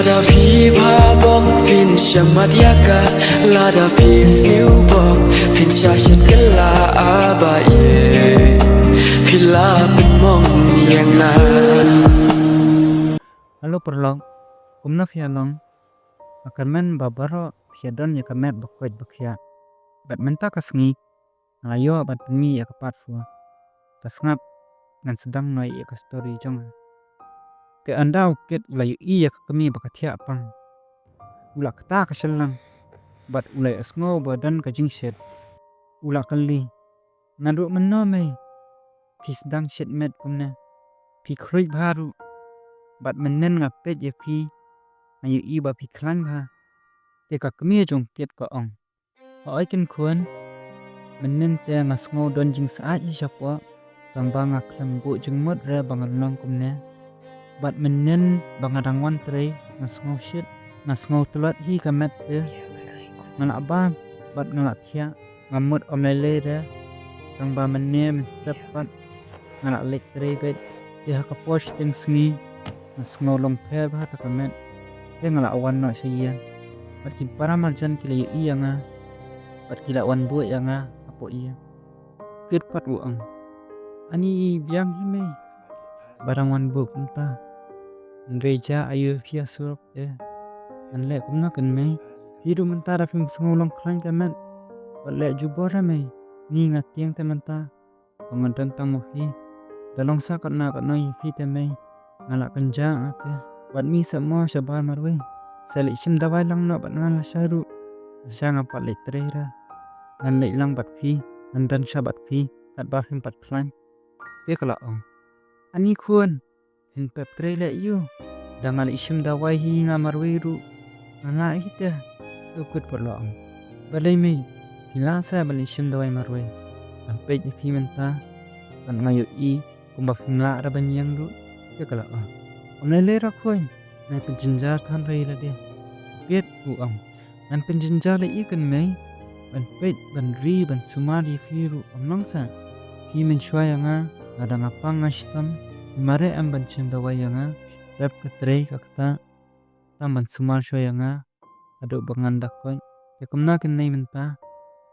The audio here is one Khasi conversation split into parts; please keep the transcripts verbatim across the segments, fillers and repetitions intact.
Lada phi bha bok phin shamat ïa ka, lada phi sniew bok phin sha shet kylla, a ba ïeit phi la pynmong ïa nga. Hello paralok, kumno phi ïa long? Nga kyrmen ba baroh phi ïa don ïa ka met ba koit ba khiah. Bad mynta ka sngi nga la ïoh ban pynmih ïa ka part four. Te sngap, ngan sdang noh ïa ka story jong nga. Te ynda u Kit u la ïohi ïa ka kmie ba ka thiah pang, u la ktah ka shyllangh bad u la ïohsngew ba don ka jingshit. U la kylli, "Naduh mynno mei phi sdang shit met kumne? Phi khluit bha ruh. Bad mynnin nga peit ïa phi, nga ïohi ba phi khlaiñ bha." Te ka kmie jong u Kit ka ong, "Hooid kynkhun, mynnin te nga sngew don jingsyaid hi shapoh, tang ba nga khlem buh jingmut re ba ngan long kumne. Bad mynnin ba nga dang wan trei nga sngew shit, nga sngew tlot hi ka met te. Nga la bam bad nga la thiah, nga mut ym lei lei re, tang ba mynne mynstep pat nga la leit trei beit. Te ha ka por shiteng sngi nga sngew long pher bha ta ka met. Te nga la wan noh sha ïing bad ki para marjan ki la ïohi ïa nga bad ki la wan buh ïa nga hapoh ïing." U Kit pat u ong, "Ani biang hi mei ba dang wan buh kumta. Hynrei jia aiu phi ha surok te. Ngan leh kumno kynmaw mei? Phi ruh mynta da phim sngew long khlaiñ ka met. Wat leh jubor re mei. Ni nga tieng te mynta ba nga don tang ma phi. Da long sa katno katno ïa phi te mei, nga la kynjah nga te. Bad mi sa mo shabar marwei, sa leit shim dawai lang noh bad nga lashai ruh. Lashai ngam pat leit trei re. Ngan leit lang bad phi, ngan don sha bad phi katba phim pat khlaiñ." Te ka la ong, "Ani khun, phin pep trei leh ïa u. Da nga leit shim dawai hi nga marwei ruh ngan lah hi te." Te u Kit pat u la ong, "Balei mei, phi lah sa ban leit shim dawai marwei? Ngan peit ïa phi mynta bad nga ïohi kumba phim lah re ban ïeng ruh." Te ka la ong, "Ym lei lei re khun, ngan pynjynjar than re ïa lade." U Kit u ong, "Ngan pynjynjar lei ïa kane mei, ban peit ban ri ban sumar ïa phi ruh ym long sa. Phi mynshuwa ïa nga, lada nga pang nga shitom, phi mareh em ban shim dawai ïa nga? Rep ka trei ka ktah, tang ban sumar shuwa ïa nga haduh ba ngan da koit. Te kumno kane mynta,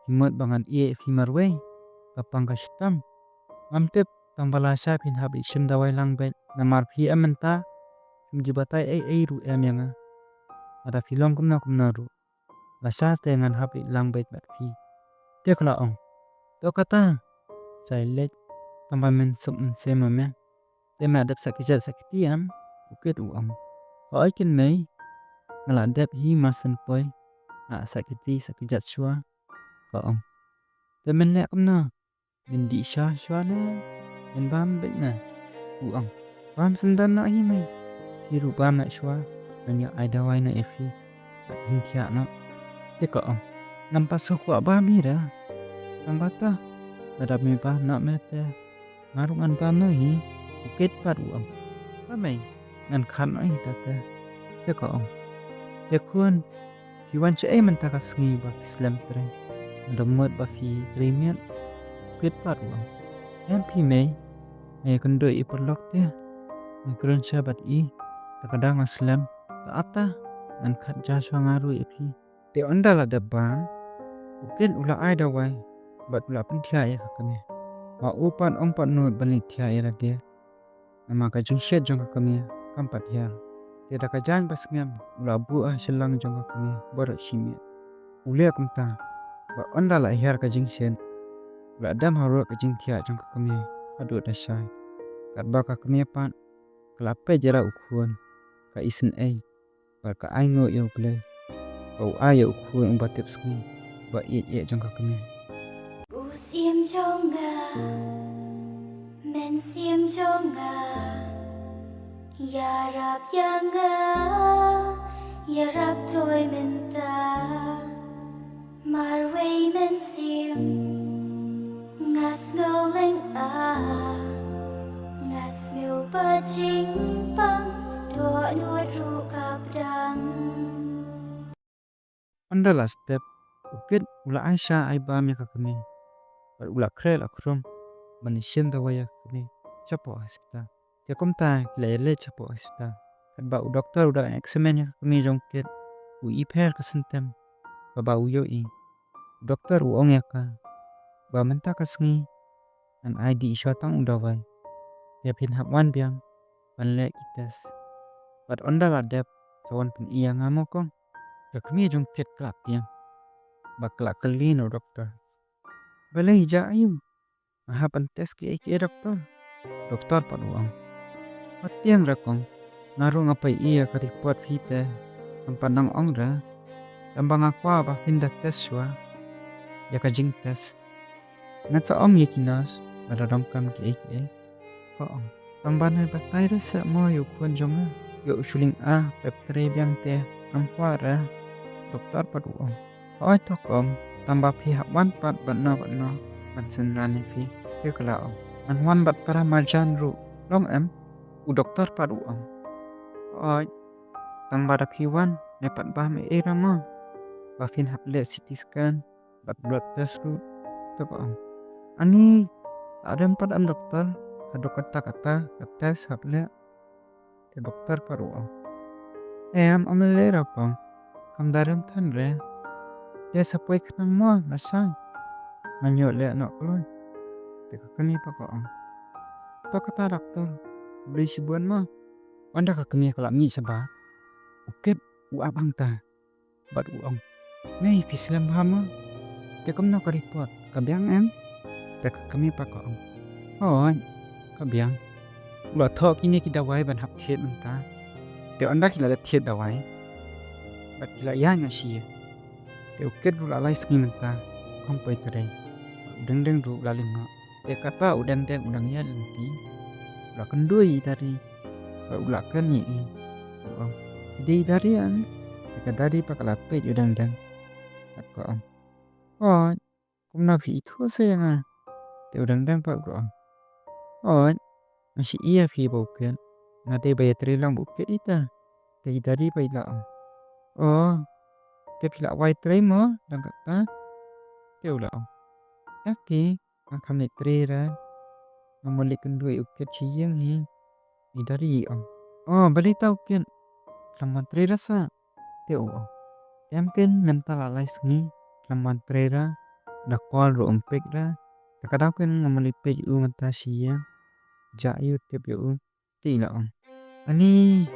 phi mut ba ngan ïeh ïa phi marwei, ka pang ka shitom? Ngam tip, tang ba lashai phin hap leit shim dawai lang beit, namar phi em mynta, phim ju batai ei ei ruh em ïa nga. Lada phi long kumno kumno ruh, lashai te ngan hap leit lang beit bad phi." Te ka la ong, "To kata, sa ïaleit, tang ba men suk mynsiem ma me. Te me la dep sah kjat sah kti em?" U Kit u ong, "Hooid kynmaw, nga la dep hi mar shen poi, nga la sah kti sah kjat shuwa." Ka ong, "Te men leh kumno? Men dih sha shuwa ne men bam beit ne?" U ong, "Bam syndon noh hi mei. Phi ruh bam noh shuwa, ngan ïa ai dawai noh ïa phi, bad phin thiah noh." Te ka ong, "Ngam pat sngewkwah bam hi re. Tang ba ta, lada me bam noh me te, nga ruh ngan bam noh hi." U Kit pat u ong, "Ba mei, ngan khat noh hi ta te." Te ka ong, "Te khun, phi wan shaei mynta ka sngi ba phi slem trei? Nga da mut ba phi trei miet." U Kit pat u ong, "Em phi mei, nga ïakynduh ïa i paralok te, nga kren sha bad i, te ka dang nga slem, te ata ngan khat ja shuwa nga ruh ïa phi." Te ynda la dep bam, u Kit u la ai dawai bad u la pynthiah ïa ka kmie. Ma u pat um pat nud ban leit thiah ïa lade, namar ka jingshit jong ka kmie kam pat hiar. Te da ka jaiñ ba sngem u la buh ha shyllangh jong ka kmie baroh shi miet. U leh kumta ba ynda la hiar ka jingshit, u la dem harud ka jingthiah jong ka kmie haduh da shai. Katba ka kmie pat ka la peit ïa la u khun, ka isynei bad ka ainguh ïa U Blei ba u ai ïa u khun uba tip sngi, uba ïeit ïeit jong ka kmie. U Syiem jong nga, Mynsiem jong nga, ïarap ïa nga, ïarap kloi mynta. Marwei Mynsiem, nga sngew lyngngoh, nga sngew ba jingpang, dohnud ruh ka pdeng. Ynda la step, u Kit u la ai sha ai bam ïa ka kmie bad u la khreh la khrum ban ïashim dawai ïa ka kmie shapoh hospital. Te kumta ki la ïaleit shapoh hospital. Ka Ba u doktor u dang examine ïa ka kmie jong u kit, u i pher ka symptom ba ba u ïohi. U doktor u ong ïa ka ba mynta ka sngi ngan ai dih shuwa tang u dawai. Te phin hap wan biang ban leh ki test. Bad ynda la dep sa wan pyni ïa nga mo kong. Ka kmie jong u kit ka la tieng bad ka la kylli na u doktor, balei, jia aiu? Nga hap ban test kiei kiei doktor. Doktor pat u ong, wat tieng re kong, nga ruh nga poi ïa ka report phi te, ngam pat nang ong re. Tang ba nga kwah ba phin da test shuwa ïa ka jingtest. Ngan sa ong ïa ki nurse ba da donkam kiei kiei, ka ong. Tang ba nai batai re seh mo ïa u khun jong nga, ïa u shuling a pep trei biang te, ngam kwah re. Doktor pat u ong, hooid to kong, tang ba phi hap wan pat bad no bad no ban synran ïa phi. Te ka la ong, ngan wan bad para marjan ruh, long em? U doktor pat u ong, hooid, tang ba da phi wan ne pat ba me ei ra mo, ba phin hap leh C T scan bad blood test ruh. Te ka ong, ani, ta rem pat em doktor, haduh katta katta ka test hap leh? Te doktor pat u ong, em, ym lei lei ra kong, kam da rem than re. Te sa poi khnang mo lashai, ngan ïoh leh noh kloi. Te ka kmie pat ka ong, to kata doktor, khublei shibun mo. Ynda ka kmie ka la mih shabar, u kit u ap hangta bad u ong, mei, phi slem bha mo? Te kumno ka report, ka biang em? Te ka kmie pat ka ong, hooid, ka biang. U la thoh kine ki dawai ban hap thied mynta. Te ynda ki la dep thied dawai bad ki la ïaid noh sha ïing, te u kit ruh la lai sngi mynta kam poi trei. U deng deng ruh u la lyngngoh. Te kata u deng deng u dang ïaid lynti, u la kynduh ïa i Dari bad u la kren ïa i. U ong, phi dei i Dari em? Te ka Dari pat ka la peit ïa u deng deng bad ka ong, hooid, kumno phi ithuh sa ïa nga? Te u deng deng pat u ong, hooid, nga shu ïohi ïa phi bad u kit, nga dei ba ïatrei lang bad u kit ita. Te i Dari pat i la ong, o, te phi la wai trei mo dang katta? Te u la ong, em phi, nga kham leit trei re, nga mut leit kynduh ïa u kit sha ïing hi. I Dari i ong, o, balei ta u kit, khlem wan trei re sa? Te u ong, em keiñ, mynta la lai sngi khlem wan trei re, da call ruh um pick re. Te ka daw keiñ nga mut leit peit ïa u mynta sha ïing, jia aiu, tip ïa u. Te i la ong, ani,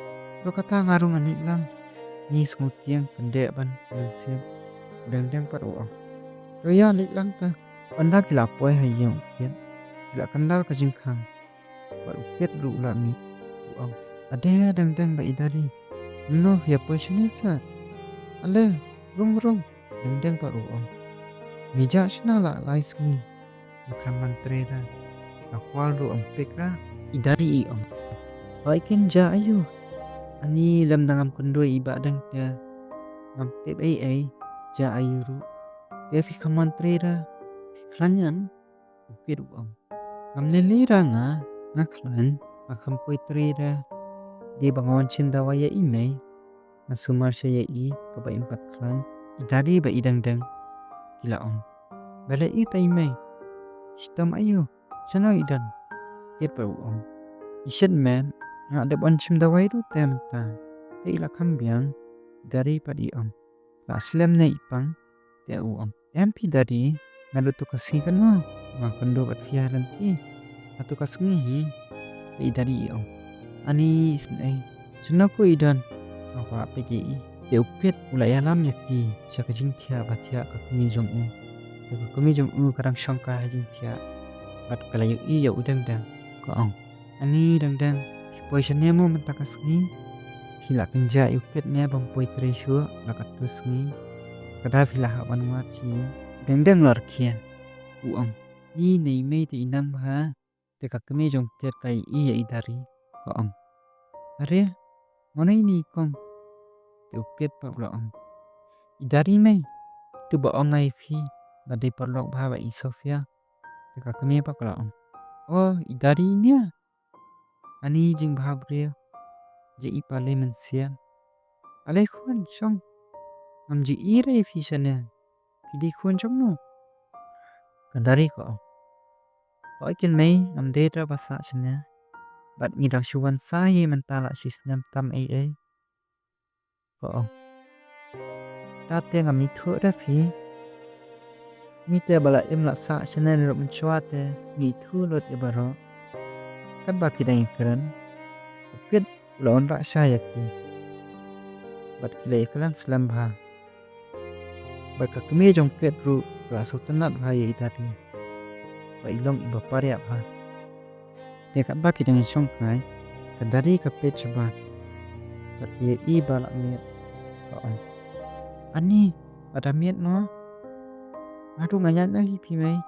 to kata nga ruh ngan leit lang. Ngi sngewtieng, pyndep ban mynsiem. U deng deng pat u ong, to ïa leit lang te. Ynda ki la poi ha ïing u kit, ki la kyndal ka jingkhang bad u kit ruh u la mih. U ong, ade deng deng bad i Dari, kumno phi ïa poi shane sa? Ale, rung rung. Deng deng pat u ong, ngi jah shna la lai sngi, ngi khlem wan trei re, la call ruh um pick re. I Dari i ong, hooid keiñ, jia aiu? Ani, lymda ngam kynduh ïa i Bahdeng te ngam tip ei ei, jia aiu ruh? Te phi khlem wan trei re, phi khlaiñ em? U kit u ong, ngam lei lei ra nga, nga khlaiñ, nga kham poi trei re. Dei ba nga wan shim dawai ïa i mei, nga sumar sha ïa i, kaba im pat khlaiñ. I Dari bad i deng deng ki la ong, balei ita i mei? Shitom aiu? Shano i don? Kit pat u ong, i shit met, nga dep wan shim dawai ruh te mynta, te i la kham biang. I Dari pat i ong, la slem ne i pang? Te u ong, em phi Dari, naduh tu ka sngi kano nga kynduh bad phi ha lynti. Hatu ka sngi hi. Te i Dari i ong, ani, isynei, shano ko i don? Nga kwah peit ïa i. Te u kit u la ïalam ïa ki sha ka jingthiah ba thiah ka kmie jong u. Te ka kmie jong u ka dang shong kai ha jingthiah bad ka la ïohi ïa u deng deng. Ka ong, ani deng deng, phi poi shane mo mynta ka sngi? Phi la kynjah ïa u kit ne bym poi trei shuh la katu sngi? Ka da phi la hap ban wad sha ïing. Deng deng la rkhie. U ong, ni, ne i mei te i nang bha. Te ka kmie jong u kit ka ïohi ïa i Dari, ka ong, are, mano ine i kong? Te u kit pat u la ong, i Dari mei, itu ba ong nga ïa phi ba dei paralok bha bad i Sofia. Te ka kmie pat ka la ong, o, i Dari ine? Ani, jingbha briew, jia i pale mynsiem. Ale khun, shong, ngam ju ïohi re ïa phi shane. Phi dei khun jong no? Ka Dari ka ong, hooid keiñ mei, ngam dei da ba sah shane. Bad ngi dang shu wan sa hi mynta la shi snem tam ei ei. Ka ong. Ta te ngam ithuh da phi. Ngi te ba la im la sah shane ruh mynshuwa te ngi ithuh lut ïa baroh. Katba ki dang ïakren, u Kit u la wanrah sha ïa ki. Bad ki la ïakren slem bha. Bad ka kmie jong Kit ruh ka la sngewtynnat bha ïa i Dari. Ba i long iba pariah bha. Te katba ki dang shongkai, ka Dari ka peit shabar. Bad ka ïohi ba la miet, ka ong. Ani, ba da miet mo? Nga ruh nga ïaid noh hi phi mei.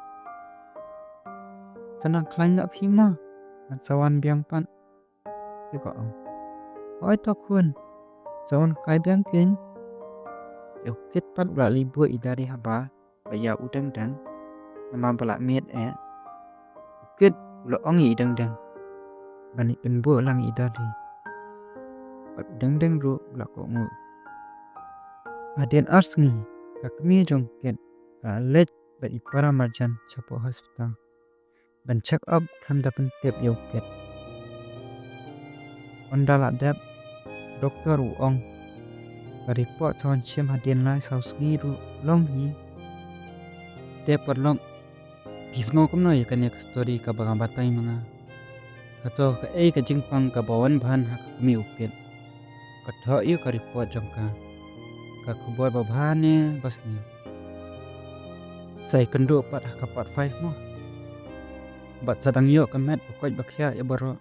Sa nang khlaiñ noh phi mo? Ngan sa wan biang pat. Te ka ong. Hooid to khun. Sa wan kai biang keiñ. Te u Kit pat u la leit buh ïa i Dari haba ba ïa u Dengdeng. Namar ba la miet eh. U Kit u la ong ïa i Dengdeng ban leit pynbuh lang ïa i Dari. Bad u Dengdeng ruh u la kohnguh. Hadien ar sngi ka kmie jong u Kit ka la leit bad i para marjan shapoh hospital ban check up khlem da pyntip ïa u Kit. Ynda la dep, doktor u ong ka report sa wan shim hadien lai saw sngi ruh long hi. Te paralok, phi sngew kumno ïa kane ka story kaba nga batai ma nga? Hato kaei ka jingpang kaba wan bha ha ka kmie u Kit? Ka thoh ïa ka report jong ka, ka khubor ba bha ne ba sniew? Sa ïakynduh pat ha ka part five mo. Bad sa dang ïoh ka met ba koit ba khiah ïa baroh.